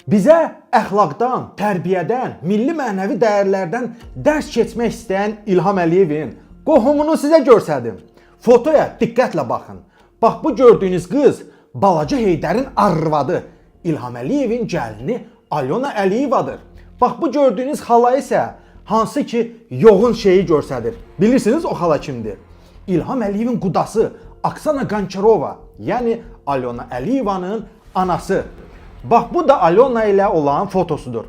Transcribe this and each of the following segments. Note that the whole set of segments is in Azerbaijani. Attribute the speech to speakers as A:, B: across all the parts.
A: Bizə əxlaqdan, tərbiyədən, milli mənəvi dəyərlərdən dərs keçmək istəyən İlham Əliyevin qohumunu sizə göstərdim. Fotoya diqqətlə baxın. Bax bu gördüyünüz qız balaca Heydərin arvadı, İlham Əliyevin gəlini Alyona Əliyevadır. Bax bu gördüyünüz xala isə hansı ki yoğun şeyi göstərir. Bilirsiniz o xala kimdir? İlham Əliyevin qudası Aksana Qançarova, yəni Alyona Əliyevanın anası. Bax bu da Alyona ilə olan fotosudur.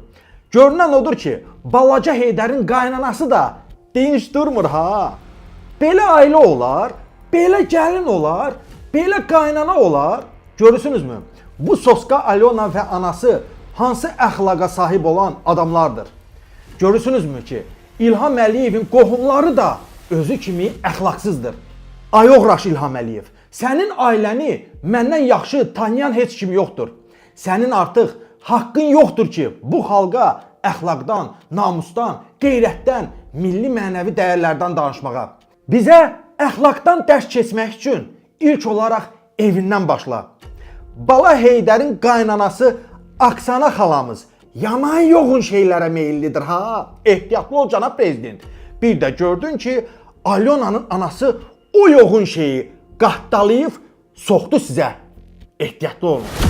A: Görünən odur ki, balaca Heydərin qaynanası da dinc durmur ha. Belə ailə olar, belə gəlin olar, belə qaynana olar. Görürsünüzmü? Bu Soska Alyona və anası hansı əxlaqa sahib olan adamlardır. Görürsünüzmü ki, İlham Əliyevin qohumları da özü kimi əxlaqsızdır. Ay oğraş İlham Əliyev, sənin ailəni məndən yaxşı tanıyan heç kim yoxdur. Sənin artıq haqqın yoxdur ki, bu xalqa əxlaqdan, namusdan, qeyrətdən, milli mənəvi dəyərlərdən danışmağa. Bizə əxlaqdan dərs keçmək üçün ilk olaraq evindən başla. Bala Heydərin qaynanası Aksana xalamız yaman yoğun şeylərə meyillidir ha. Ehtiyatlı ol, cənab prezident. Bir də gördün ki, Alyonanın anası o yoğun şeyi qatdalayıb soxdu sizə. Ehtiyatlı olun.